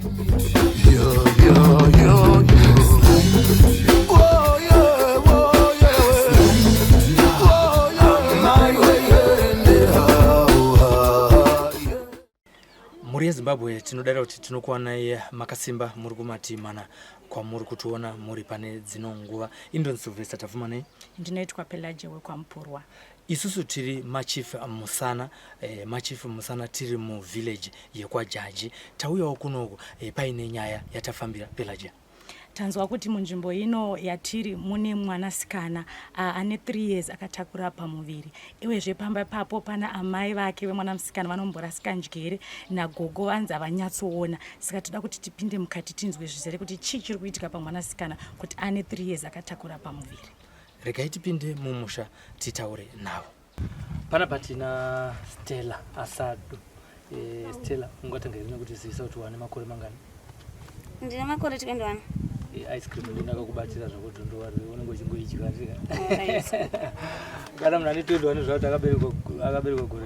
Mhuri yeZimbabwe, tinodaira kuti tinokuwanai makasimba muri kumativi mana kwamuri kutiona muri pane dzino nguva. Indon Sylvester Tapfumanei. Ndinoitwa Pelagia wekwaMupurwa. Isusu tiri machief Musana, machief Musana tiri muvillage yekwaJaji. Tauyawo kunoku paine nyaya yatafambira, Pelagia. Tanzwa kuti munzvimbo ino yatiri mune mwanasikana ane 3 years akatakura pamuviri. Iwezve pamba ipapo pana amai vake vemwana musikana vanomborasika njere nagogo vanzi havanyatsoona. Saka toda kuti tipinde mukati tinzwe zvizere kuti chii chiri kuitika pamwanasikana kuti ane 3 years akatakura pamuviri. Regai tipinde mumusha titaure navo. Panapa tina Stella Asadu. Stella, ungatanga here nekutizivisa kuti wane makore mangani? Ndine makore 21. Ice cream ndini ndakakubatira zvako, dondowari unenge uchingoidya tika. Kana munhu ane 21 zvavo, akaberekwa gore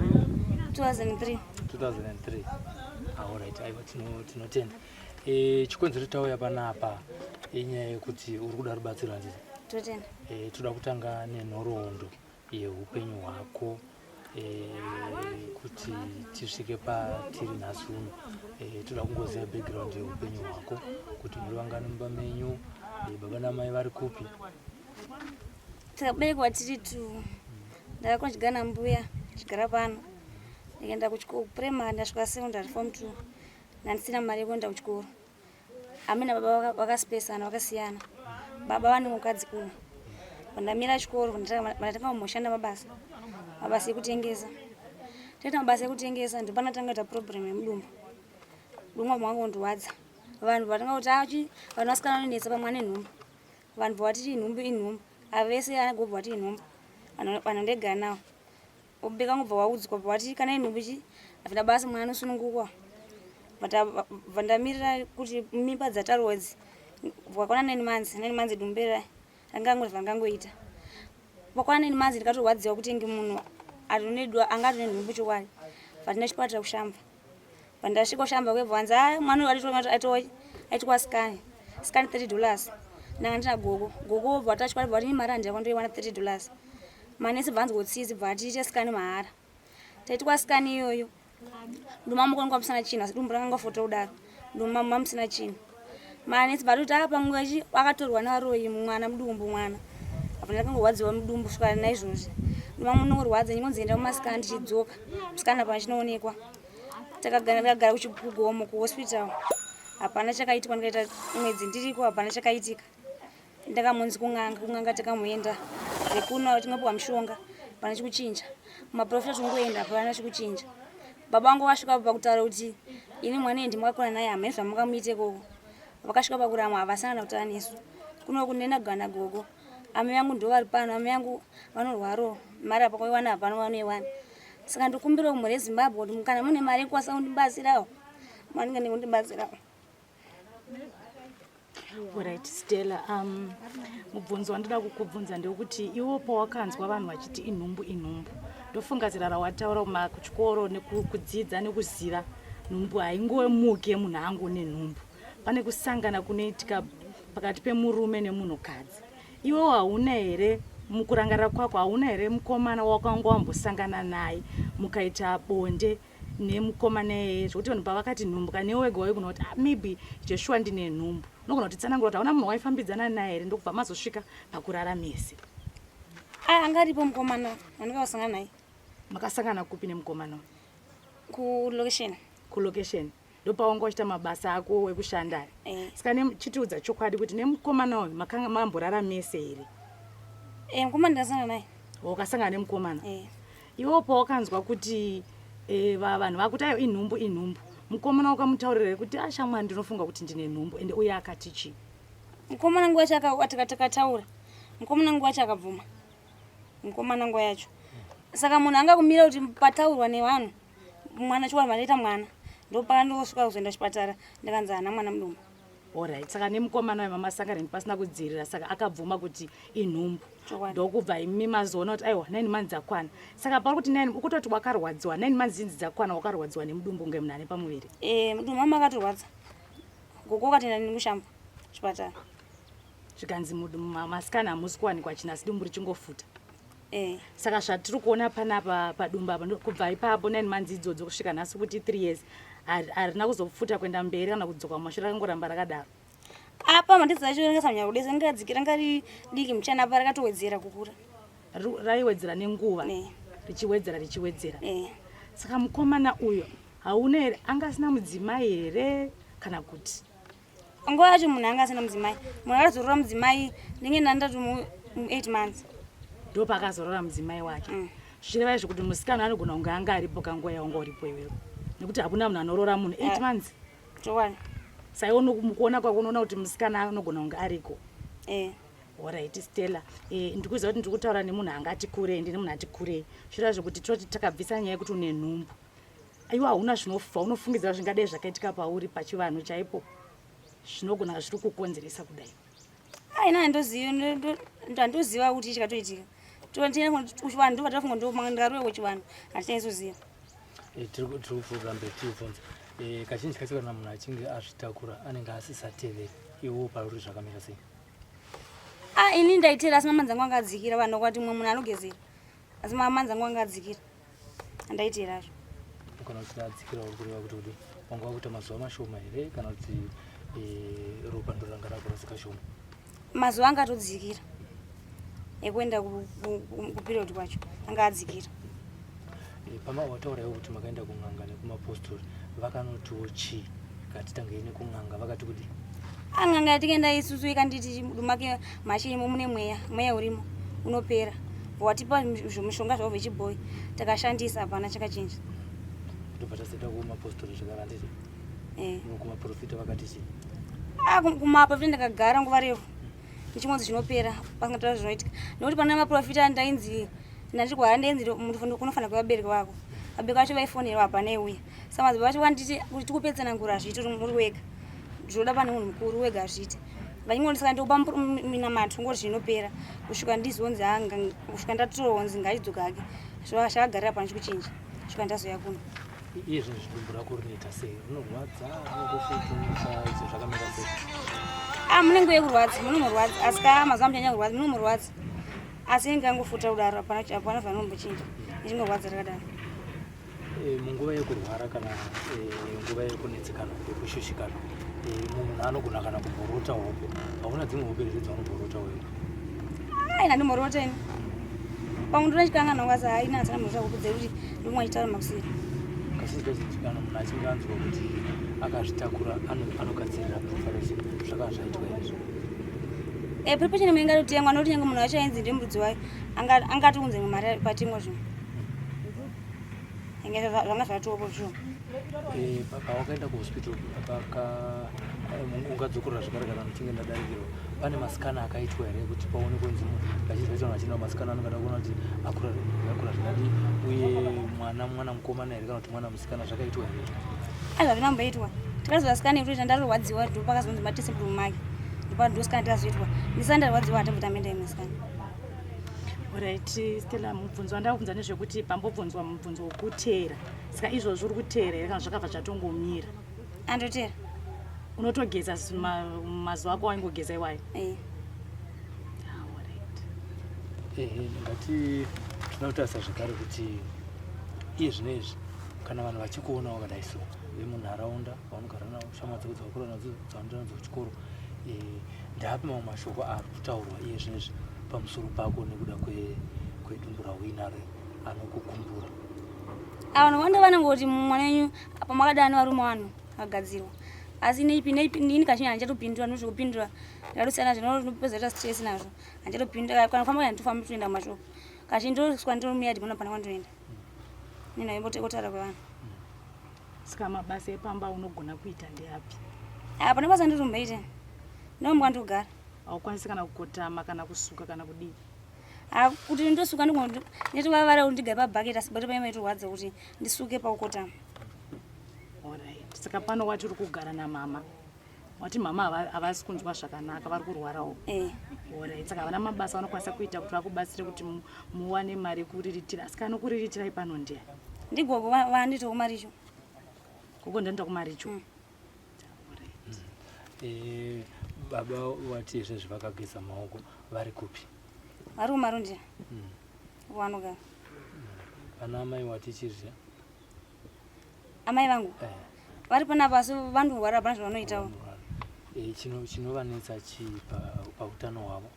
2003. 2003. Alright, aiwa, tinotenda. Chikonzero tauya panapa inyaya yekuti uri kuda rubatsiro, handiti? Totenda. Toda kutanga nenhoroondo yeupenyu hwako kuti tisvike patiri nhasi uno. Toda kungoziva background yeupenyu hwako, kuti muri vangani mumba menyu, baba namai vari kupi? Takaberekwa tiri two. Ndakakura ndichigara nambuya, ndichigara pano. Ndikaenda kuchikoro kuprimary, ndasvika secondary form 2 ndandisina mari yekuenda kuchikoro. Amai nababa vakasipesana, vakasiyana. Baba vane mukadzi kuno. Ndamira chikoro, ndatanga kumboshanda mabasa ekutengesa. Taita mabasa ekutengesa, ndopanatanga kuita problem yemudumbu. Dumwa mwangu ndirwadza. Vanhu vatanga kuti achi vanhu vasikana vanonetsa pamwe ane nhumbu. Vanhu vati inhumbu, inhumbu. Ava vese anagobva vati inhumbu. Vanhu ndegara navo. Ubeka ngobva waudzwa vati kana inhumbu chi hazvina basa, mwana anosunungukwa. Bva ndamirira kuti mimba dzatarwa idzi wakwana 9 months, 9 months dumbu ranga zvangangoita. Wakwana 9 months, ndikatorwadziwa kuti nge munhu atonedwa anga atone nhumbu chokwadi. Vatina chipatara kuShamva. Pandasvika kuShamva kwebva vanzi a mwana uyu aitwa scan, scan $30. Ndanga ndina gogo, gogo vobva vatachipatara vati mari handiyako ndoiwana $30. Manesi bva anzwa tsitsi, bva atiite scan mahara. Taitwa scan iyoyo, nduma mukonga musina chinhu, asi dumbu ranga ngofota kudaro, nduma mamusina chinhu. Manesi bva atoti apa nguva chi akatorwa nevaroyi mwana mudumbu mwana. Apa ndakangorwadziwa mudumbu kusvika naizvozvi. Nduma munongorwadza, ndingonzi enda kumascan, ndichidzoka scan hapana chinoonekwa. Takagara kugomo kuhospital, hapana chakaitwa. Ndikaita mwedzi ndiriko, hapana chakaitika. Ndakamonzi kun'anga, kun'anga takamuenda dzekuno, tingopiwa mushonga, hapana chikuchinja. Mumaprofita tingoenda, hapana chikuchinja. Baba vangu vasvika pakutaura kuti ini mwana iyi ndimakakura naye, hamene zvamungamuite ikoko. Vakasvika pakuramwa, havasana kutaura nesu. Kuno kunenagana gogo, amai vangu ndo vari pano. Amai vangu vanorwarawo, mari apa kwaiwana hapana vanoiwana. Saka ndikumbirawo mhuri yeZimbabwe kuti kana mune mari yekukwanisa kundibatsirawo, manenge nekundibatsirawo. Alright, Stella, mubvunzo wandoda kukubvunza ndewekuti iwo pawakanzwa vanhu vachiti inhumbu, inhumbu, ndofunga zera rawataura kuchikoro nekudzidza nekuziva, nhumbu haingomuke munhu angone nhumbu. Pane kusangana kunoitika pakati pemurume nemunhukadzi. Iwewo hauna here, mukurangarira kwako, hauna here mukomana wakanga wambosangana naye mukaita bonde nemukomana iyeye, zvekuti vanhu pavakati nhumbu, kana iwe wega waigona kuti, ah, maybe Joshua ndine nhumbu? Unogona kutitsanangura kuti hauna munhu waifambidzana naye here, ndokubva mazosvika pakurara mese? Ah, angaripo mukomana wandikawasangana naye. Makasangana kupi nemukomana? Kulocation. Kulocation ndopawanga uchiita mabasa ako ekushanda? Eh. Saka chitiudza chokwadi kuti nemukomana uyu makanga mamborara mese here? Eh, mukomana ndakasangana naye. Wakasangana nemukomana? Eh. Iwo pawakanzwa kuti vanhu vakuti ayo inhumbu, inhumbu, mukomana wakamutaurira kuti ashamwari ndinofunga kuti ndine nhumbu, ende uye akati chii? Mukomana nguva yacho takataura, mukomana nguva yacho akabvuma, mukomana nguva yacho. Saka munhu anga kumira kuti pataurwa nevanhu mwana chiwanhu vanoita mwana, ndopandosvika kuzoenda kuchipatara, ndakanzi haana mwana mudumbu. Alright, saka nemukomana uyu mamasangana pasina kudzivirira, saka akabvuma kuti inhumbu? Chokwadi. Ndokubva imi mazoona kuti aiwa, 9 months dzakwana. Saka pari kuti 9, ukutoti wakarwadziwa 9 months idzi dzakwana, wakarwadziwa nemudumbu kunge munhu ane pamuviri? Eh, mudumbu mama akatorwadza. Gogo wakatoenda neni kuShamva chipatara. Zvikanzi masikana hamusi kuwanikwa china asi dumbu richingofuta. Eh. Saka zvatiri kuona panapa padumbu apa kubva ipapo 9 months idzodzo kusvika nhasi kuti 3 years harina kuzofuta kuenda mberi kana kudzoka mumashure rakangoramba rakadaro. Apa mandidzi acho ranga samanya kudesa ranga radzikira ranga riri diki muchana apa rakatowedzera kukura. Raiwedzera nenguva Eh. richiwedzera richiwedzera. Eh. Saka mukomana uyo hauna here anga asina mudzimai here kana kuti? Nguva yacho munhu anga asina mudzimai. Munhu akazorora mudzimai ndinge ndandati mu 8 months. Ndopakazorora mudzimai wake. Zvichireva izvo kuti musikana anogona kunge anga aripo kanguva yawanga uripo iwewe. Nekuti hakuna munhu anoroora munhu 8 months. Chokwadi. Saiwo mukuona kwako unoona kuti musikana anogona kunge ariko. Eh. Horaiti Stella. Eh, ndikuziva kuti ndiri kutaura nemunhu angati kurei, ndine munhu ati kurei. Zvichireva zvekuti toti takabvisa nyaya yekuti une nhumbu. Iwe hauna zvaunofungidzira zvingadai zvakaitika pauri pachivanhu chaipo zvinogona zviri kukonzeresa kudai. Ai, na ndoziva, ndoziva kuti chikatoitika. Kuchivanhu ndobva tafunga ndomangaruwe kuchivanhu hatichaizoziva. Eh, tiri kupfuurira mberi tichibvunza. Eh, kazhinji kacho kana munhu achinge azvitakura anenge asisateveri iwewo pauri zvakamira sei? Ah, ini ndaitera asi mamanzi angu anga adzikira vanhu vakati mumwe munhu anogezera asi mamanzi angu anga adzikira andaitera zvo. Kana uchiti adzikira uri kureva kuti kudii? Wanga wakuita mazuva mashoma here kana kuti eh, ropa ndoranga rakurasika shoma? Mazuva anga atodzikira ekuenda kuperiod kwacho anga adzikira. Eh, pama wataura iwe kuti makaenda kun'anga nekumapostori vakanotiwo chii? Ngatitangei nekun'anga vakati kudii? Ah, n'anga yatikaenda isusu ikanditi mudumbu machirimo mune mweya, mweya urimo unopera. Watipa mishonga zvavo vechibhoyi takashandisa hapana chakachinja. Ndobva tazoenda kumapostori zvekare handiti? Eh. Kumaprofita vakati chii? Ah, kumaprofita ndakagara nguva refu ndichingonzi zvinopera pasingataura zvinoitika nekuti pane maprofita ndainzi ndandiri ndainzi kunofanira kuva vabereki vako vabereki vacho vaifonerwa hapana iuya saka madzibaba vacho vanditi kuti tikupe tsananguro hazviiti uri wega zvinoda pane munhu mukuru wega hazviiti vachingondisaka ndikupa minamato ngoti zvinopera kusvika ndizonzi kusvika ndatonzi ngaachidzoka hake zvakagarira pano chikuchinja kusvika ndazoya kuno. Iye zvino zvidumbu rako rinoita sei? Rinorwadza, rinokufutunuka, izvo zvakamira sei? Ah, munenge yekurwadza, munomurwadza asi ka mazuva muchanyanya kurwadza, munomurwadza asi inenge yangofuta kudaro, hapana hapana zvanombochinja, ichingorwadza rakadaro. E, munguva yekurwara kana e, nguva yekunetsekana yekushushikana e, munhu anogona kana kumborota hope. Hauna dzimwe hope here dzaunomborota wewe? Ai, ndandomborota ini pamwe ndinochikanga nonga sa haina asina mhosva hope dzekuti ndomwa chitaura makusiri. Kazhinji kazhinji kana munhu achinge anzwa kuti akazvitakura anogadzirira preparation zvakava zvaitwa here izvo? Eh, preparation imwe ingatotengwa nokuti nyange munhu wacho ainzi ndiye muridzi wayo angatounze imwe mari patengwa zvinhu. Inge zvanga zvatopo zvinhu. Eh, pawakaenda kuhospital ungadzokorora zvekare kana ndichinge ndadarikirwa pane masikana akaitwa here kuti paone kunzi kazhinji kacho vanhu vachienda kumasikana anongada kuona kuti akura akura zvakadii uye mwana mwana mukomana here kana kuti mwana musikana zvakaitwa here Aiwa hazvina kumboitwa. Takazoita scan yekutoita ndarwadziwa ndopakazonzi matese mudumbu make. Ndopandoscan tikazoitwa. Ndisati ndarwadziwa hatabva tamboenda imwe scan. Alright, Stella, mubvunzo wandakubvunza nezvekuti pambobvunzwa mubvunzo wekuteera. Saka izvozvo uri kuteera here kana zvakabva zvatongomira? Andoteera. Unotogeza mazuva ako waingogeza iwayo? Eh. Ah, alright. Ehe, ngati tinoda kutarisa zvekare kuti iye zvino izvi kana vanhu vachikuona wakadai so vemunharaunda vaunogara navo shamwari dzako dzawakura nadzo dzaunoenda nadzo kuchikoro eh, ndeapi mamwe mashoko ari kutaurwa iye zvino izvi pamusoro pako nekuda kwedumbu rauinaro anokugumbura? Ava vanhu vanoda vanongoti mwana wenyu apa makadani varume vanhu akagadzirwa asi neipi neipi ini kazhinji handichatopindura ndozvekupindura ndakatosiyana nazvo ndinopedza kuita stress nazvo handichatopindura kana kufamba handitofambi kutoenda kumashopu kazhinji ndosvika ndiri muyadhi muno hapana kwandinoenda ninaimbotekotara kwevanhu. Saka mabasa epamba unogona kuita ndeapi? Hapana basa ndirikumboita ndomba ndogara. Haukwanisi kana kukotama kana kusuka kana kudii? Ah, kuti ndosuka ndinotovavara kuti ndigare pabhaketi asi bhaketi paye maitorwadza kuti ndisuke pakukotama. Alright. Saka pano wati uri kugara namama. Wati mama havasi kunzwa zvakanaka vari kurwarawo. Eh. Alright. Saka havana mabasa vanokwanisa kuita kuti vakubatsire kuti muwane mari yekuriritira. Asi kana kuriritira pano ndiani? Ndigogo vandiita kumaricho. Gogo ndoenda kumaricho. Eh, baba wati izvezvi vakageza maoko vari kupi? Vari kuMarundia. Vanogara. Vana amai wati chizve? Amai vangu vari panapa asi vandorwara, hapana zvavanoitawo. Eh, chinovanetsa chii pautano hwavo?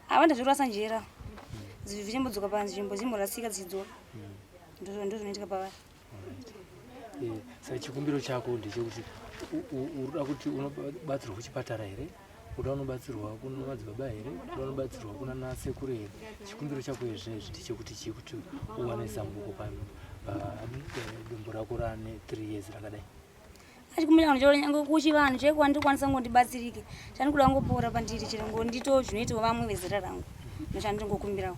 Avanda zvorasa njera zvichimbodzoka panzvimbo, zimborasika dzichidzoka, ndo zvinoitika pavari. Eh, saka chikumbiro chako ndechekuti urikuda kuti unobatsirwa kuchipatara here, uda unobatsirwa kuna madzibaba here, uda unobatsirwa kuna nasekuru here? Chikumbiro chako izvezvi ndechekuti chii kuti uwane zambuko padumbu rako rane 3 years rakadai? Achikumbira kanhu nyange kuchivanhu chaiko ndikwanisa ngondibatsirike, chandikuda ngopora pandiri chero ngondito zvinoitawo vamwe vezera rangu, ndochandingokumbirawo.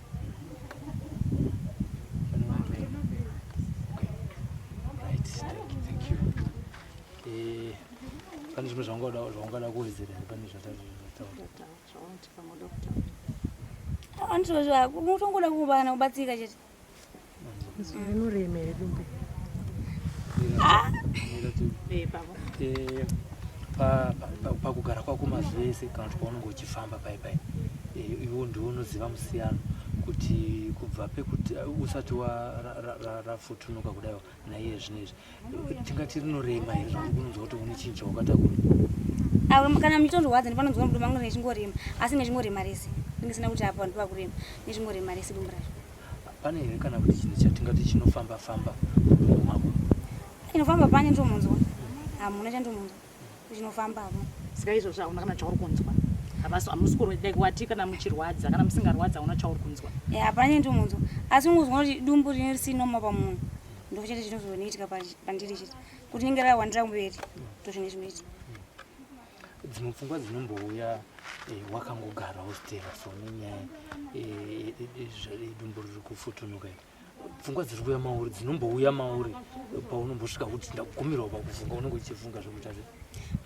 Okay. Right, thank you. Pane zvimwe zvaungada kuwedzera here pane zvatataura? Utongoda kubana kubatsirika chete. Rinorema here dumbu? Eh, pakugara kwako mazuva ese kana kuti paunenge uchifamba pai pai, iwo ndiwo unoziva musiyano kuti kubva pekuti usati rafutunuka kudaiwo naiye zvinezvi, tingati rinorema here zvauri kunonzwa kuti une chinhu chawakatakura? Avo kana muchitondorwadza ndipanonzwa mudumbu mangu nechingorema, asi nechingorema rese, ndingisina kuti apa ndipakurema, nechingorema rese dumbu racho. Pane here kana kuti chinhu chatingati chinofamba famba mudumbu mako? Inofamba pane ndomunzwa, hamuna chandomunzwa chinofamba apo. Saka izvozvo hauna kana chauri kunzwa, hamusi like wati kana muchirwadza, kana musingarwadza, hauna chauri kunzwa? Eh, hapana chandomunzwa, asi ungozwa kuti dumbu rine risinoma pamunhu, ndo chete chinozoitika pandiri chete, kuti rinenge rawandira kumberi, ndo zvine zvinoitika. Dzimwe pfungwa dzinombouya wakangogarawo, Stella, so nenyaya yedumbu riri kufutunuka iri, pfungwa dziri kuuya mauri, dzinombouya mauri paunombosvika kuti ndagumirwa pakufunga, unenge uchifunga zvekuita sei?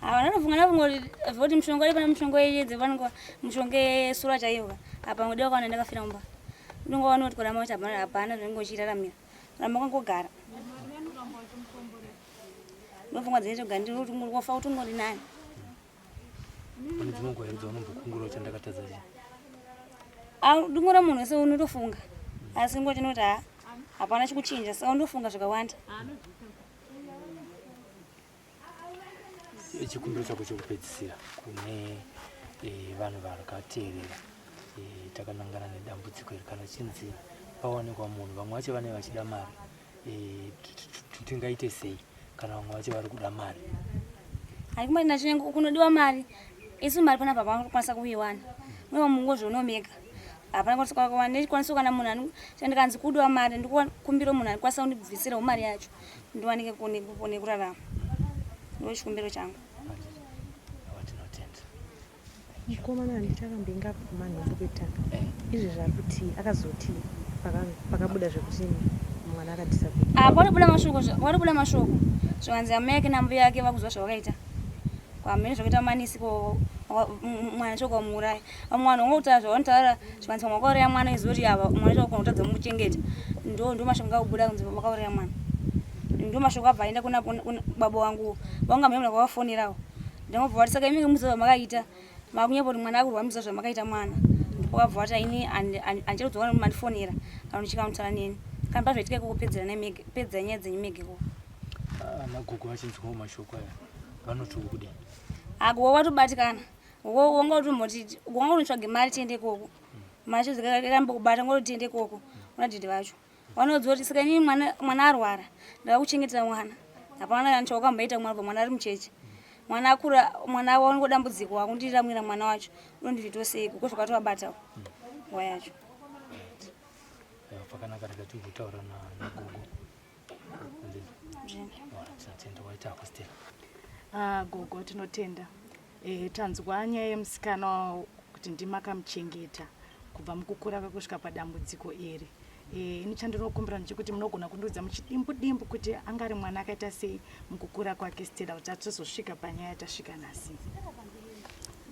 Ava ndanofunga, ndafunga kuti voti mushonga uri pane mushonga yedze vanonga mushonga yesura chaiyo ka, apa ngodiwa kana ndakafira mumba, unongoona kuti kuramba kuti hapana hapana zvinenge uchiraramira, kuramba kwangogara, ndopfungwa dzinoita kugara ndiri wafa kuti ungori nani. Pane dzimwe nguva here dzaunombokungura kuti chandakatadza chii? Dungu remunhu wese unotofunga, asi nguva tinoti ha hapana chikuchinja, saka unotofunga zvakawanda. Chikumbiro chako chekupedzisira kune vanhu vakateerera, takanangana nedambudziko iri, kana chinzi pawanikwa munhu, vamwe vacho vanenge vachida mari, tingaite sei kana vamwe vacho vari kuda mari? Haikumati nachinyange kunodiwa mari, isu mari panapa panokwanisa kuiwana, unova mungozvionomega, hapana nechikwanisa kana munhu chandikanzi kudiwa mari, ndikukumbira munhu anokwanisa kundibvisirawo mari yacho ndiwanike nekurarama, ndo chikumbiro changu. Tinotenda. Mukomana handichakambe ingabvuma nhumbu kwetanga. Izvi zvari kuti akazoti pakabuda zvekuti mwana akadisappear? Ah, panobuda mashoko, panobuda mashoko zvikanzi amai yake nambuya yake vakuziva zvavakaita kwamene zvakaita manisi ko mwana chokamuuraya. Vamwe vanhu vangotaura zvavanotaura, zvikanzi vamwe vakauraya mwana izoti ava mwana chokagona kutadza kumuchengeta, ndo mashoko akabuda kunzi vakauraya mwana, ndo mashoko abva aenda kuna baba wangu, vanga mhemuna kwavafonerawo, ndangobva vati saka imike muziva zvamakaita, makunyepa kuti mwana akurwa, muziva zvamakaita mwana, ndipo vabva vati ini handichadzoka mandifonera kana ndichikamutaura neni, kana pazvaitika ikoko pedzera nyaya dzenyu mega ikoko. Nagogo vachinzwawo mashoko aya vanoti kudii? Agogo vatobatikana, wanga utomboti wanga unotsvage mari tiende ikoko, mari chadzo yakambokubata, ngoti tiende ikoko kuna dhidhi vacho, vanoudza kuti saka inini mwana arwara, ndakakuchengetera mwana, hapana kana chawakamboita mwana kubva mwana ari mucheche, mwana akura, mwana waonekwa dambudziko, wakundiramwira mwana wacho, unondizviitawo sei? Gogo zvakatovabatawo nguva yacho. Pakanaka, rega timbotaura nagogo. Tinotenda, waita ako, Stella. Ah, gogo, tinotenda. Tanzwa nyaya yemusikana kuti ndimakamuchengeta kubva mukukura kwake kusvika padambudziko iri. Ini chandinokumbira ndechekuti munogona kundiudza muchidimbu dimbu kuti anga ari mwana akaita sei mukukura kwake Stella, kuti atizosvika panyaya yatasvika nhasi.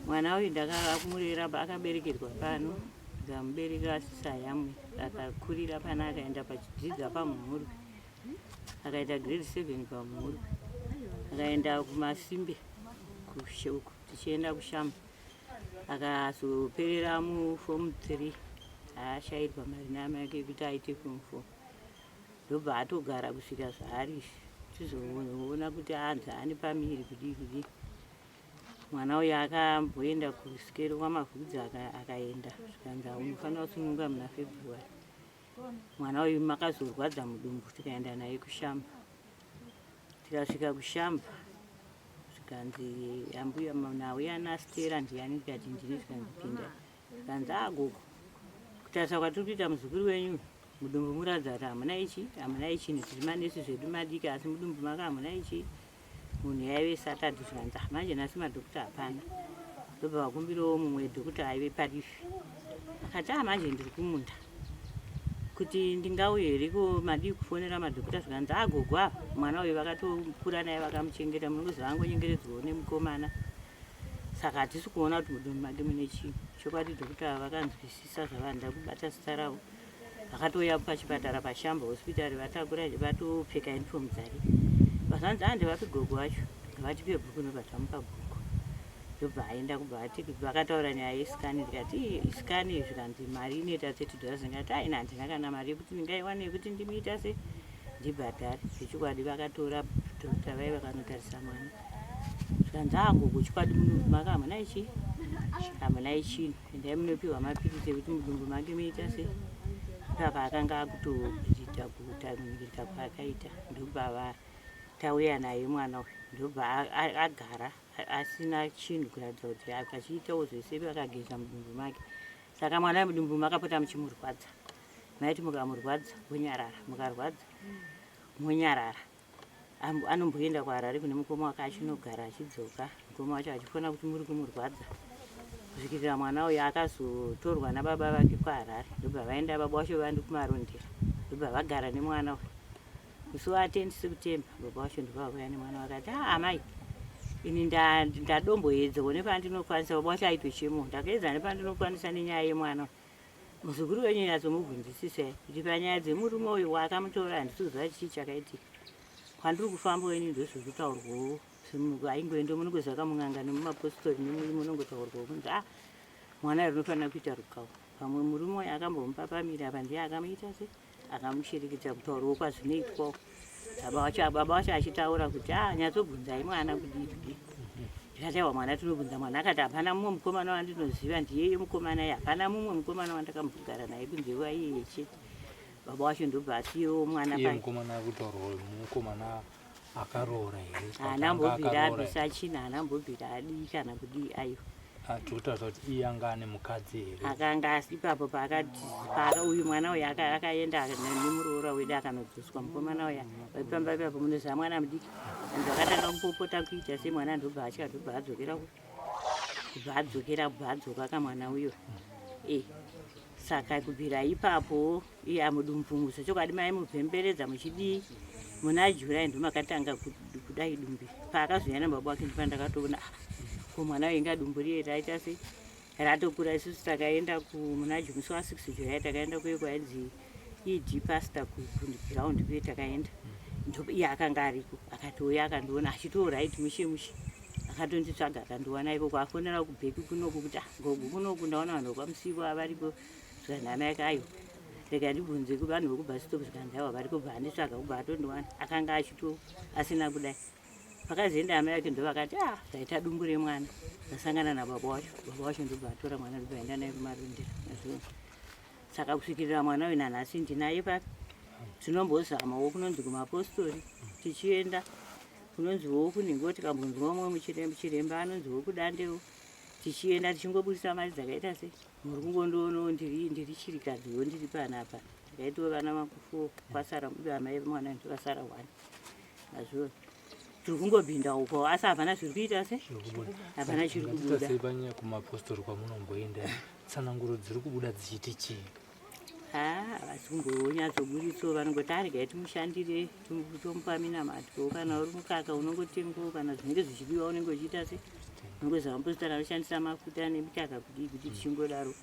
Mwana uyu ndakakumurera, akaberekerwa pano, ndikamubereka asisayamwe, akakurira pana, akaenda pachidzidza paMhurwi, akaita grade 7 paMhurwi, akaenda kuMasimbe. tichienda kushamba akazoperera mufomu 3 aashairwa mari naamai ake yekuti aite fomu 4 ndobva atogara kusvika zvaari izvi tizoona kuti anzi ane pamiri kudii kudii mwana uyu akamboenda kusikero kwamavhudzi akaenda zvikanzi unofanira kusununga muna february mwana uyu makazorwadza mudumbu tikaenda naye kushamba tikasvika kushamba zvikanzi ambuya nauya nastera ndiyani ndikati ndini zvikanzi pinda zvikanzi agogo ah, kutarisa kwatiri kuita muzukuru wenyu mudumbu muratidza kuti hamuna ichi hamuna ichi tiri manesi zvedu madiki asi mudumbu maka hamuna ichi munhu yaive saturday zvikanzi ah, manje nhasi madhokuta hapana ndobva vakumbirawo mumwe dhokuta aive parifi akati ah manje ndiri kumunda kuti ndingauye here ko madii kufonera madhokuta zvikanzi agogo ah, ava mwana uyu vakatokura naye vakamuchengeta munongoziva angonyengeredzwawo nemukomana saka hatisi kuona kuti mudumbu make mune chii chokwadi dhokuta ava vakanzwisisa zvavanoda kubata zita ravo vakatouya pachipatara pashamba hospitari vatakura vatopfeka uniform dzake vazanzi ande vapi gogo vacho vatipe bhuku nobva tamupa bhuku ndobva aenda kubva ati vakataura nyaya yeskani ndikati skani zvikanzi mari inoita 30 dollars ndikati aina handina kana mari yekuti ndingaiwane yekuti ndimuita se ndibhadhare zvechokwadi vakatora doctor vai vakanotarisa mwana zvikanzi agogo chokwadi mudumbu maka hamuna ichi hamuna ichinhu endai munopiwa mapiritsi ekuti mudumbu make muita se ipapa akanga akutobhidha kuta kwaakaita ndobva tauya naye mwana uyu ndobva agara asina chinhu kuratidza kuti achiitawo zvese akageza mudumbu make saka mwana mudumbu makapota muchimurwadza maiti mukamurwadza wonyarara mukarwadza monyarara anomboenda kuharare kune mukoma wake achinogara achidzoka mukoma wacho achifona kuti muri kumurwadza kusvikirira mwana uyo akazotorwa nababa vake kuharare ndobva vaenda baba wacho vandi kumarondera ndobva vagara nemwana uyo musi wa 10 september baba wacho ndobva vauya nemwana vakati ah, amai ini ndadomboedzawo nepandinokwanisa baba wacho aitochemo ndakaedza nepandinokwanisa nenyaya yemwana Muzukuru wenyu nyatsomubvunzisisai kuti panyaya dzemurume uyu waakamutora handisi kuziva chii chakaitika. Kwandiri kufamba ini ndozviri kutaurwawo aingoenda munongoziva kamun'anga nemumapositori nemui munongotaurwawo kunzi ah mwana uyu unofanira kuita rukawo pamwe murume uyu akambomupa pamiri apa ndiye akamuita se akamusherekedza kutaurawo kwazvinoitwawo baba wacho baba wacho achitaura kuti ah nyatsobvunzai mwana kudii kudii ndikati aiwa mwana tinobvunza mwana akati hapana mumwe mukomana wandinoziva ndiyeye mukomana iye hapana mumwe mukomana wandakambogara naye kunze kwaiyeye chete baba wacho ndobva asiyewo mwana iye mukomana akutaurwa mukomana akaroora here haana mbobvira abvisa china haana mbobvira adii kana kudii aiwa Ah, tiri kutaura kuti iye anga ane mukadzi here akanga asi ipapo paakati paaka uyu mwana uyu akaenda nemuroora wedu akanodzoswa mukomana uya vaipamba ipapo munoziva mwana mudiki and vakatanga kupopota kuita semwana ndobva atya ndobva adzokera kubva adzokera kubva adzoka kamwana uyo e saka kubvira ipapo iye amudumbu zvechokwadi maimubvemberedza muchidii muna July ndomakatanga kudai dumbi paakazouya nababa wake ndipo ndakatoona ah, ko mwana uyu inga dumbu riye raita sei ratokura isusu takaenda muna musi wa 6 July takaenda kuye kwainzi ed pastor kuground kuye takaenda iye akanga ariko akatouya akandiona achitiwo right mushe mushe akatonditsvaga akandiwana ikoko afonera kubheki kunoku kuti ah, gogo kunoku ndaona vanhu vekwamusiwa variko zvikanzi amai ake aiwa rega ndibvunze kuvanhu vekubus stop zvikanzi aiwa vari kubva anditsvaga kubva atondiwana akanga achito asina kudai pakazoenda amai ake ndovakati ah zvaita dumbu remwana ndasangana nababa wacho baba wacho ndobva atora mwana ndobva aenda naye kumarondera mazviona saka kusvikirira mwana uyu nanhasi ndinaye papi tinombozamawo kunonzi kumapostori tichienda kunonziwo kunhingo tikambonzwa umwe chiremba anonziwo kudandewo tichienda tichingoburisa mari dzakaita sei muri kungondionawo ndiri ndiri chirikadziwo ndiri panapa ndakaitiwo vana vangu fo kwasara mudu amai vemwana ndivasara one mazviona tiri kungopinda uko asi hapana zviri kuita se hapana chiri kubuda sei panyaya kumapostori kwamunomboenda tsananguro dziri kubuda dzichiti chii havasi kumbonyatsoburitsawo vanongoti aregai timushandire tomupa minamato kana uri mukaka unongotengawo kana zvinenge zvichidiwa unenge uchiita se unongoziva mapostori anoshandisa mafuta nemikaka kudii kuti tichingodaro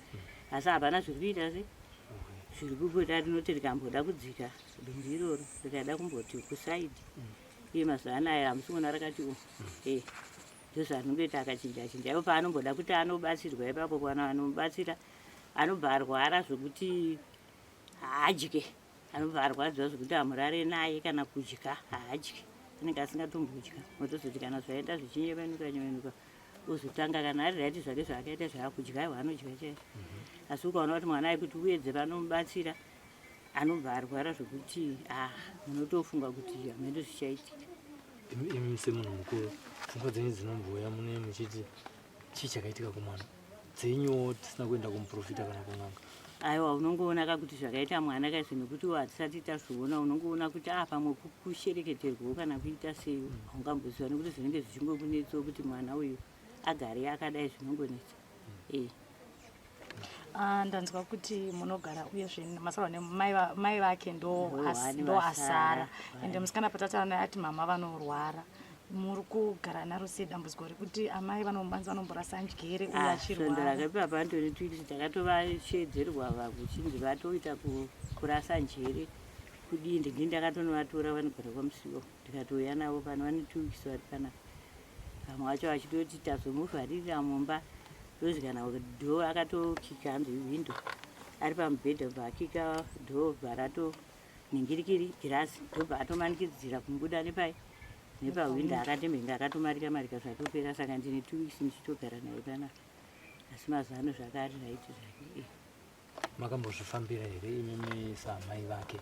asi hapana zviri kuita se zviri kubuda rinoti rikamboda kudzika dumbu iroro rikada kumboti kusaidi iye mazuva anaya hamusi kuona rakati u e. Ndozvaanongoita akachinja chinja. Ipo paanomboda kuti anobatsirwa ipapo kuwana vanomubatsira anobva arwara zvokuti haadye. Anobva arwadziwa zvekuti hamurare naye kana kudya haadye. Anenge asingatombodya. Motozoti kana zvaenda zvichinyevenuka nyevenuka ozotanga kana ari raiti zvake zvaakaita zvaakudya aiwa anodya chaizvo. Asi ukaona kuti mwana aikuti uedze vanomubatsira anobva arwara zvekuti ah munotofunga kuti hameno zvichaitika. Imi semunhu mukuru pfungwa dzenyu dzinombouya mune muchiti chii chakaitika kumwana dzenyuwo tisina kuenda kumuprofita kana kun'anga? Aiwa unongoona ka kuti zvakaita mwana kaizvo nekuti hatisati tazviona unongoona kuti ah pamwe kushereketerwawo kana kuita sei haungamboziva nekuti zvinenge zvichingokunetsawo kuti mwana uyu agare akadai zvinongonetsa. Eh. Ah, ndanzwa kuti munogara uyezve masarwa nemai vake ndo asara ende musikana patataura naye ati mama vanorwara muri kugara naro sei dambudziko rekuti amai vanobanzi vanomborasa njere uye ah, achirwara rakapiwa pandoni twikisi takatovashedzerwa vakuchinzi vatoita kurasa njere kudii ndini ndakatonovatora vanogara kwamusiwo ndikatouya navo pano vane twikisi vari panapa Vamwe vacho vachitoti tazomuvharirira mumba ndozi kana dhoo akatokika hanzi hwindo ari pamubhedha bva akika dhoo bva ratoningirikiri girazi ndobva atomanikidzira kumubuda nepai nepahwindo akatembenga akatomarika marika zvatopera saka ndine 2 weeks ndichitogara naye panapa asi mazuva ano zvakari raiti zvake eh. Makambozvifambira here imimi saamai vake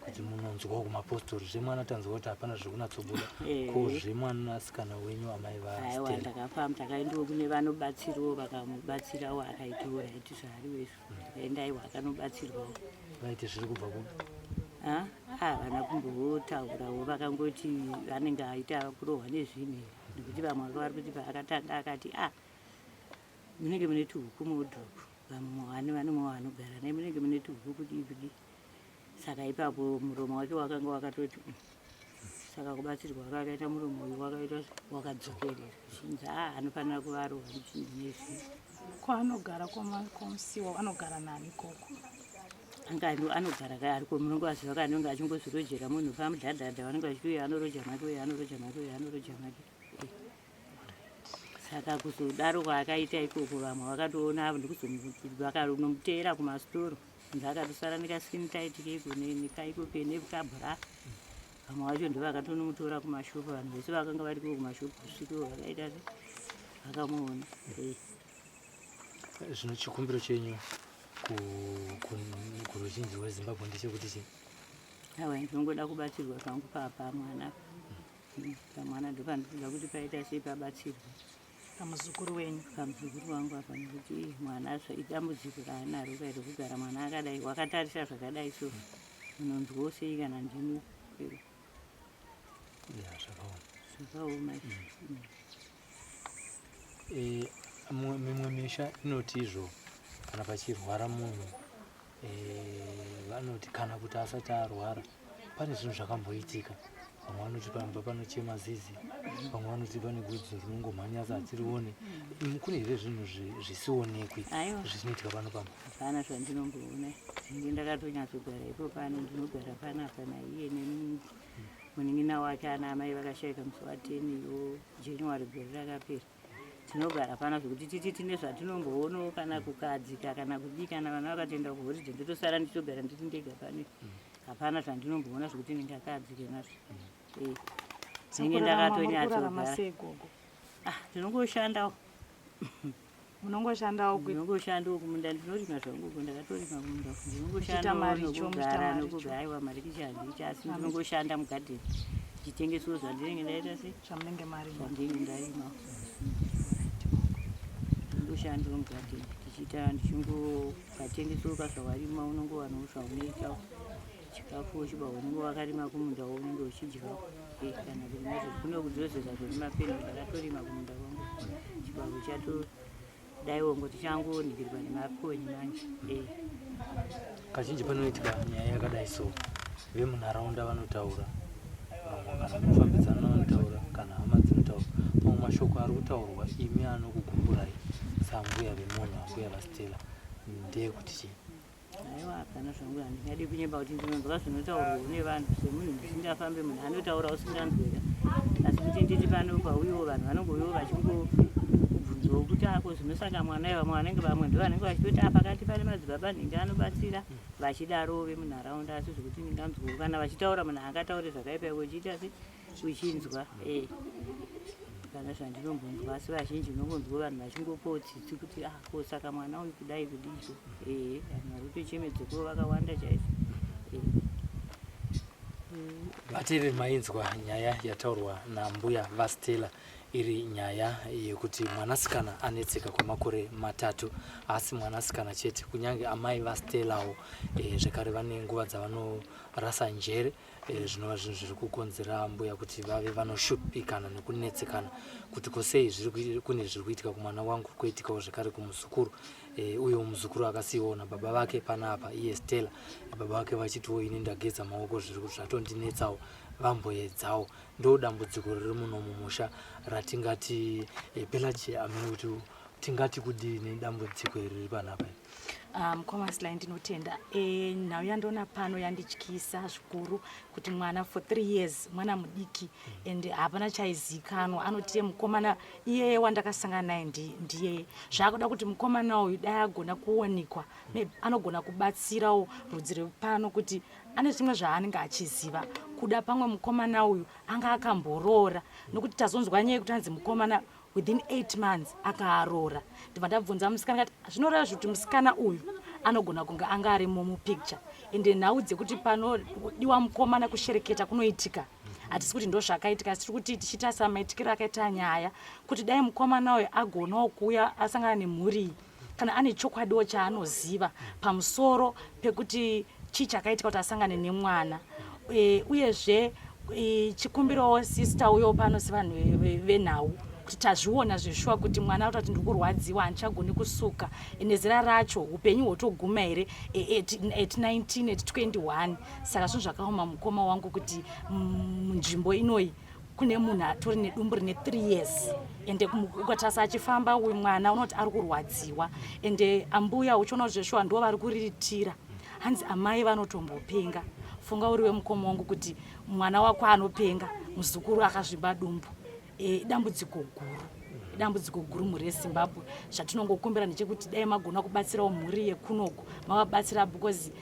kuti munonzwawo kumapostori zvemwana tanzwa kuti hapana zviri kunatsobuda eh. ko zvemwanasikana wenyu amai vaaiwa ndakafamba takaendawo kune vanobatsirawo vakamubatsirawo akaitawo raiti zvaari wezvo takaenda aiwa akanobatsirwawo vaiti zviri kubva kupi havana kumbotaurawo vakangoti anenge aita kurohwa nezvinhu nekuti vamwe vanga vari kuti paakatanga akati a ah, munenge mune tuhuku muwodhuku vamwe vane vanomwe vanogara naye munenge mune tuhuku kudii kudii saka ipapo muromo wake wakanga wakatoti mm. saka kubatsirwa kwakaita muromo uyu wakaita wakadzokerera zvinzi a ah, anofanira kuvarohwa nezvinhu nezvi kwaanogara kwamusiwa anogara nani koko anga anogara ka ariko munonge vaziva ka anonge achingozvirojera munhu pamudhadhadha vanenge vachiti uyo anoroja make uyo anoroja make uyo anoroja make Saka kuzodaro kwaakaita ikoko vamwe vakatoona avo ndikuzonomuteera kumasitoro nzi akatosara nekaskin tight keko nekaiko kenekabra vamwe vacho ndovakatonomutora kumashopu vanhu vese vakanga variko kumashopu kusvikewo vakaita se vakamuona eh. Zvino chikumbiro chenyu kuruzhinji rweZimbabwe ndechekuti chii? Aiwa ndinongoda kubatsirwa zvangu pamwana Pamwana ndopandinoda kuti paita sei pabatsirwe. Pamuzukuru wenyu? Pamuzukuru wangu apa nekuti mwana idambudziko raanaro kai rekugara mwana akadai wakatarisa zvakadai so munonzwawo sei kana ndimi Ya, zvakaoma. Zvakaoma. E, mimwe misha inoti izvo kana pachirwara munhu e, vanoti kana kuti asati arwara pane zvinhu zvakamboitika vamwe vanoti pamba panochema zizi vamwe vanoti pane gudzo rinongomhanya asi hatirione kune here zvinhu zvisionekwi zvinoitika pano pamba hapana zvandinomboona ndinge ndakatonyatsogara ipo pano ndinogara panapa naiye nemunin'ina wake ana amai vakashaika musi wa 10 yo january gore rakapera tinogara pano zvekuti titi tine zvatinombowonawo kana kukadzika kana kudii kana vana vakatoenda kuhoridhe ndotosara ndichitogara ndiri ndega pano hapana zvandinomboona zvekuti ndingakadzike nazvo eh. ndinge ndakatonyatsogara ah, ndinongoshandawo Munongoshandawo kupi? Ndinongoshandawo kumunda ndinorima zvangu uko ndakatorima kumunda. Ndinongoshandawo nokugara nokugara aiwa mari kichi asi ndinongoshanda mugadheni ndichitengesawo zvandinenge ndaita sei zvamunenge marima zvandinenge ndarima. Ndinongoshandawo mugadheni ndichiita ndichingokatengesawo kazvawarima unongowanawo zvaunoitawo chikafu chiba unenge wakarima kumunda waunenge uchidyawo eh, kana kurima kuno kudzozeza zvemapeni ndakatorima kumunda kwangu chibago chato daiwo ngoti changonhikirwa nemakonyi manje eh. Kazhinji panoitika nyaya yakadai so vemunharaunda vanotaura vamwe kana mufambidzana vanotaura kana hama dzinotaura mamwe mashoko ari kutaurwa imi anokugumburai sambuya vemunhu ambuya vastela ndeyekuti chii Aiwa hapana zvangu handingadi kunyeba kuti ndinonzwa zvinotaurwa nevanhu semunhu ndisingafambe munhu anotaura usinganzweka. Asi kuti nditi pano pauyiwo vanhu vanongouyiwo vachingobvunzawo kuti ako zvinosaka mwana iva vamwe vanenge vamwe ndo vanenge vachitoti a pakati pane madzibaba nhingi anobatsira vachidaro vemunharaunda asi zvekuti ndinganzwawo kana vachitaura munhu angataure zvakaipa iwe uchiita se uchinzwa e kana zvandinombonzwa asi vazhinji unongonzwa vanhu vachingopawo tsitsi kuti ah ko saka mwana uyu kudai kudiiko ehe vanhu vari kutochemedzeko vakawanda chaizvo eh. Vateereri mainzwa nyaya yataurwa nambuya vaStella iri nyaya yekuti mwanasikana anetseka kwemakore matatu haasi mwanasikana chete kunyange amai vaStellawo e, zvekare vane nguva dzavanorasa njere e, zvinova zvinhu zviri kukonzera mbuya kuti vave vanoshupikana nekunetsekana kuti kosei kune zviri kuitika kumwana wangu koitikawo zvekare kumuzukuru e, uyo muzukuru akasiiwawo nababa vake panapa iye Stella baba vake vachitiwo ini ndageza maoko zviri zvatondinetsawo vamboedzawo ndo dambudziko riri muno mumusha ratingati e, Pelagia amene kuti tingati kudii nedambudziko iri riri panapa ah, mukoma um, Sly ndinotenda e, nhau yandiona pano yandityisa zvikuru kuti mwana for three years mwana mudiki and hapana chaizikanwa anoti mukomana iyeye wandakasangana naye ndiyeye zvaakuda kuti mukomana uyu dai agona kuwanikwa anogona kubatsirawo rudzi rwepano kuti ane zvimwe zvaanenge achiziva kuda pamwe mukomana uyu anga akamboroora nokuti tazonzwa nyaya yekuti anzi mukomana within eight months akaaroora ndibva ndabvunza musikana kati zvinoreva zvekuti musikana uyu anogona kunge anga arimo mupicture ende nhau dzekuti panodiwa mukomana kushereketa kunoitika hatisi kuti ndozvakaitika asi tiri kuti tichitarisa maitikiro akaita nyaya kuti dai mukomana uyu agonawo kuuya asangana nemhuri iyi kana ane chokwadiwo chaanoziva pamusoro pekuti chii chakaitika kuti asangane nemwana e, uyezve e, chikumbirawo sister uyo pano sevanhu venhau kuti tazviona zveshuwa kuti mwana arikuti ndiri kurwadziwa handichagoni kusuka nezera racho upenyu hwotoguma here e, at 19 at 21 saka zvinhu zvakaoma mukoma wangu kuti munzvimbo inoyi kune munhu atori nedumbu rine 3 years ende ukatarisa achifamba uyu mwana unoti ari kurwadziwa ende ambuya uchiona kuti zveshuwa ndo vari kuriritira hanzi amai vanotombopenga funga uri wemukoma wangu kuti mwana wako anopenga muzukuru akazvimba dumbu e, dambudziko guru dambudziko guru mhuri yezimbabwe zvatinongokumbira ndechekuti dai magona kubatsirawo mhuri yekunoku mavabatsira because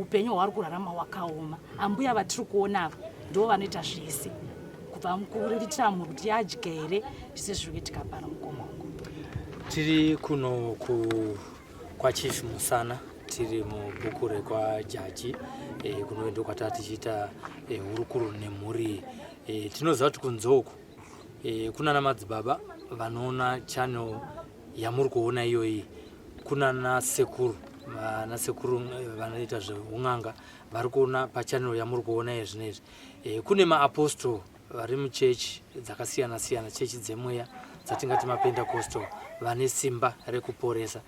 upenyu hwavari kurarama hwakaoma ambuya vatiri kuona ava ndivo vanoita zvese kubva kuriritira mhuri kuti yadya here zvese zviri kuitika pano mukoma wangu tiri kuno ku kwachief musana tiri mubhuku rekwajaji e, kuno ndokwataa tichiita e, hurukuro nemhuri e, tinoziva kuti kunze uku e, kunana madzibaba vanoona channel yamuri kuona iyoyi kunana sekuru vana sekuru eh, vanoita zveun'anga vari kuona pachanel yamuri kuona iye zvino izvi e, kune maapostol vari muchechi dzakasiyana siyana chechi dzemweya dzatingati mapentacostal vane simba rekuporesa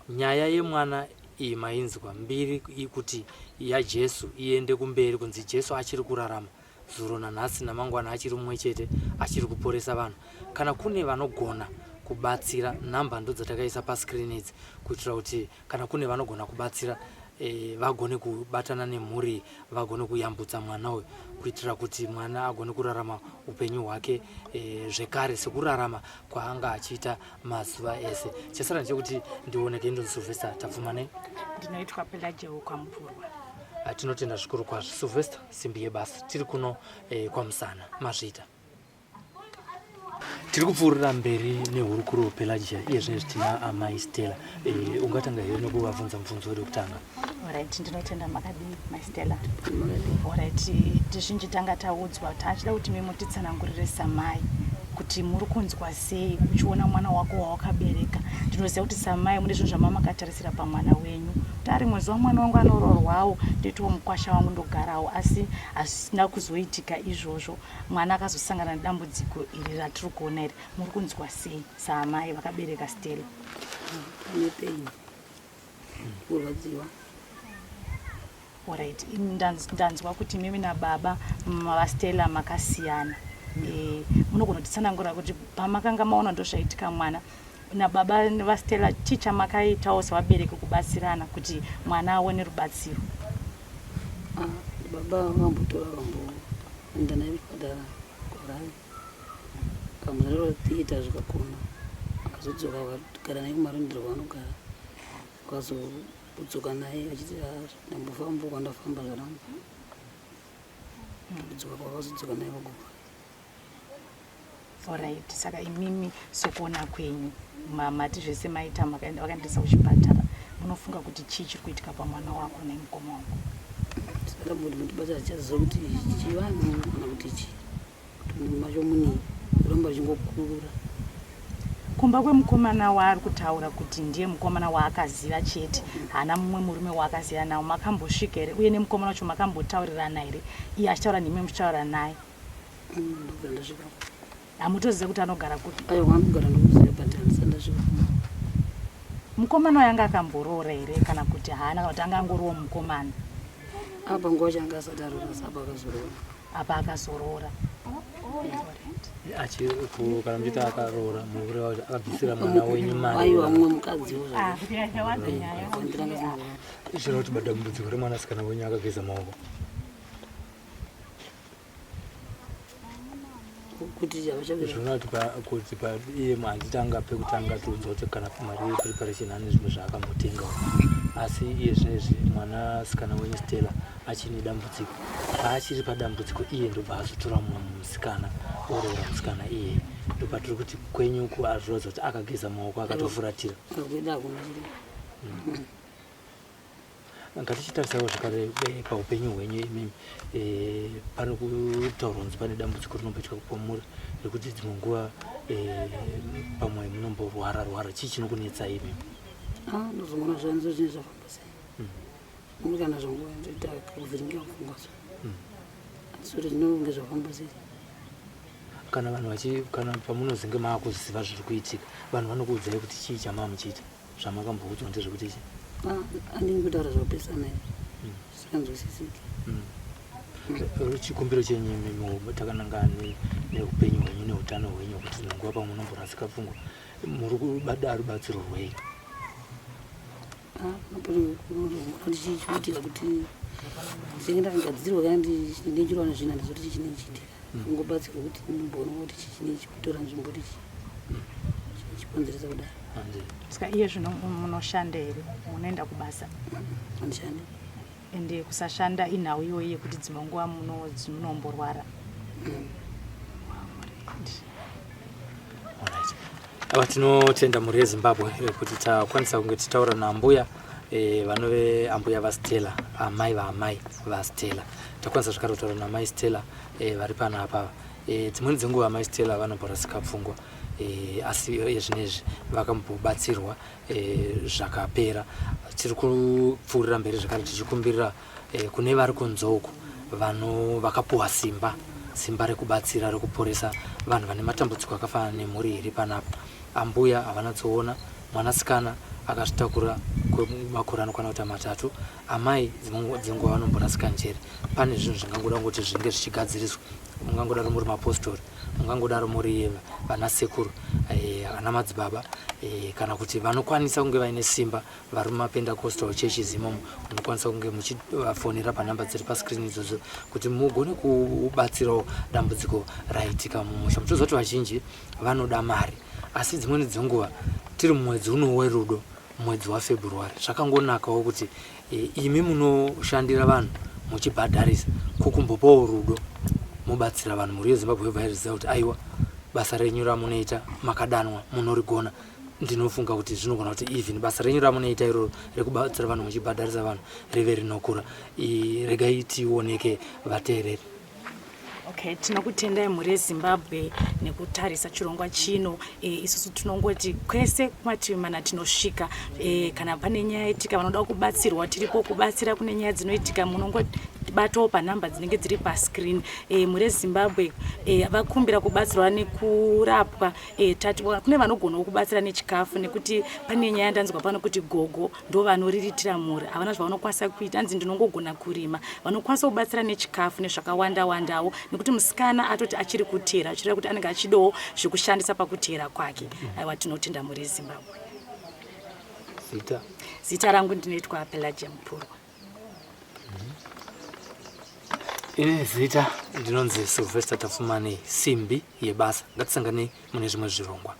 nyaya yemwana iyi mainzwa mbiri kuti yajesu iende kumberi kunzi jesu achiri kurarama zuro nanhasi namangwana achiri mumwe chete achiri kuporesa vanhu kana kune vanogona kubatsira nhamba ndodzatakaisa pascreen idzi kuitira kuti kana kune vanogona kubatsira e, vagone kubatana nemhuri vagone kuyambutsa mwana uyu kuitira kuti mwana agone kurarama upenyu hwake e, zvekare sekurarama kwaanga achiita mazuva ese chasara ndechekuti ndioneke indonzi sylvester tapfuma ndinoitwa pelajewo kwamupurwa ah, tinotenda zvikuru kwazvo sylvester simbi yebasa tiri kuno eh, kwamusana mazviita tiri kupfuurira mberi nehurukuro pelagia iye zvinezvi tina amai stella eh, ungatanga here nekuvabvunza mubvunzo wedu wekutanga orit ndinotenda makadii mai stella orit tizhinji tanga taudzwa tachida kuti mimi mutitsanangurire samai kuti muri kunzwa sei uchiona mwana wako wawakabereka ndinoziva kuti samai mune zvinhu zvamamakatarisira pamwana wenyu kuti ari mwedzi wamwana wangu anoroorwawo ndoitawo mukwasha wangu ndogarawo asi hazvisina kuzoitika izvozvo mwana akazosangana nedambudziko iri ratiri kuona iri muri kunzwa sei saamai vakabereka stella pane pain kurwadziwa Alright, ndanzwa kuti imimi nababa vastella makasiyana e, munogona kutitsanangura kuti pamakanga maona ndozvaitika mwana nababa vastella chii chamakaitawo sevabereki kubatsirana kuti mwana aone rubatsiro ah, baba vambotora vamboenda naye kuchipatara kuHarare. Akamuzvarira theatre zvikakona. Akazodzoka akagara naye kuMarondera kwaanogara. Akazodzoka naye achiti ah, ndambofamba kwandafamba zvaramba. Kudzoka kwakazodzoka naye vagogo. Alright, saka imimi sokuona kwenyu mati zvese maita makaenda vakaendesa kuchipatara munofunga kuti chii chiri kuitika pamwana wako nemukoma wangu? Saka kuti mutibata tichaziva kuti chivanhu kana kuti chii kuti munhu macho mune kuramba chingokura. Kumba kwemukomana waari kutaura kuti ndiye mukomana waakaziva chete haana mumwe murume waakaziva nawo makambosvika here uye nemukomana wacho makambotaurirana here iye achitaura nemi muchitaura naye? Ndobva ndasvika. Hamutoziva kuti anogara kupi? Aiwa anogara ndokuziva but handisati ndasvika. Mukomana uyu anga akamboroora here kana kuti haana kana kuti anga angoriwo mukomana? Apa nguva changa asati aroora asi apa akazoroora. Apa akazoroora. Achi kana muchiti akaroora mukureva kuti akabvisira mwana wenyu mari. Aiwa mumwe mukadziwo Ah, Zvireva kuti badambudziko remwanasikana wenyu akageza maoko. kuti zvinoona kuti iye handiti anga pekutanga tiudza kuti kana mari yepreparation ane zvimwe zvaakambotengawo asi iye zvinezvi mwanasikana wenyu stella achine dambudziko paachiri padambudziko iye ndobva azotora mumwe musikana oroora musikana iye ndopatiri kuti kwenyu uku azviratidza kuti akageza maoko akatofuratira Ngatichitarisawo zvakare eh, paupenyu hwenyu imimi eh, pano kutaurwa kunzi pane dambudziko rinomboitika kwamuri rekuti dzimwe nguva eh, pamwe munomborwara rwara chii chinokunetsai imimi? Ah, ndozongoona zvanzo zvinhu zvafamba sei mm. Kana zvanguva ndoita kuvhiringa pfungwa so mm. Asi kuti zvinonge zvafamba sei kana vanhu vachi kana pamunozinge maakuziva zviri kuitika vanhu vanokuudzai kuti chii chamaa muchiita Zvamakamboudzwa ndezvekuti chii? Ah, andini kutaura zvakapesana izvi hmm. zvisinganzwisisiki. Hmm. Eh, chikumbiro chenyu imimi takananga neupenyu hwenyu neutano hwenyu kuti dzimwe nguva pamwe munomborasika pfungwa muri kubada rubatsiro rwei? Ah, chikuitika kuti ndichinge ndakagadzirwa kana ndinchirwa nezvinhu handizoti chii chinenge chiitika hmm. kungobatsirwa kuti ndimboona kuti chii chinenge chikutora nzvimbo kuti chii chikonzeresa kudai Saka iye zvino munoshanda here? Munoenda kubasa? Handishandi. Ende kusashanda inhau iyoyi yekuti dzimwe nguva munomborwara. Ava tinotenda mhuri yeZimbabwe eh, kuti takwanisa kunge tichitaura naambuya eh, vanove ambuya vaStella, amai vaamai vaStella. Takwanisa zvekare kutaura namai Stella eh, vari panapa. Dzimweni dzenguva amai Stella vanomborasika pfungwa. e, asi ezvinezvi vakambobatsirwa e, zvakapera tiri kupfuurira mberi zvakare tichikumbirira e, kune vari kunze uku vano vakapuwa simba simba rekubatsira rekuporesa vanhu vane matambudziko akafanana nemhuri iri panapa ambuya havana tsoona mwanasikana akazvitakura kwemakore anokwana kuita matatu amai dzinguva vanomborasika njere pane zvinhu zvingangoda kungoti zvinge zvichigadziriswa mungangodaro muri mapostori mungangodaro muri vanasekuru eh, vana madzibaba eh, kana kuti vanokwanisa kunge vaine simba vari mumapentacostal churches imomo munokwanisa kunge muchivafonera panhamba dziri pascreen idzodzo kuti mugone kubatsirawo dambudziko raitika mumusha mutoziva kuti vazhinji vanoda mari asi dzimweni dzenguva tiri mumwedzi uno werudo mwedzi wafebruary zvakangonakawo kuti e, imi munoshandira vanhu muchibhadharisa ko kumbopawo rudo mobatsira vanhu mhuri yezimbabwe yobva yariziva kuti aiwa basa renyu ramunoita makadanwa munorigona ndinofunga kuti zvinogona kuti even basa renyu ramunoita iroro rekubatsira vanhu muchibhadharisa vanhu rive rinokura regai tioneke vateereri Okay, tinokutendai mhuri yeZimbabwe nekutarisa chirongwa chino. E, isusu tinongoti kwese kumativi mana tinosvika. E, kana pane nyaya yaitika vanoda kubatsirwa tiripo kubatsira kune nyaya dzinoitika munongobatawo panhamba dzinenge dziri pascreen. E, mhuri yeZimbabwe e, vakumbira kubatsirwa nekurapwa e, tati kune vanogonawo kubatsira nechikafu nekuti pane nyaya ndanzwa pano kuti gogo ndovanoriritira mhuri havana zvavanokwanisa kuita hanzi ndinongogona kurima vanokwanisa kubatsira nechikafu nezvakawanda wandawo nekuti musikana atoti achiri kuteera achireva kuti anenge achidawo zvekushandisa pakuteera kwake aiwa tinotenda mhuri yezimbabwe zita zita rangu ndinoitwa pelagia mupurwa. Ini zita ndinonzi Sylvester Tapfumanei, simbi yebasa. Ngatisanganei mune zvimwe zvirongwa.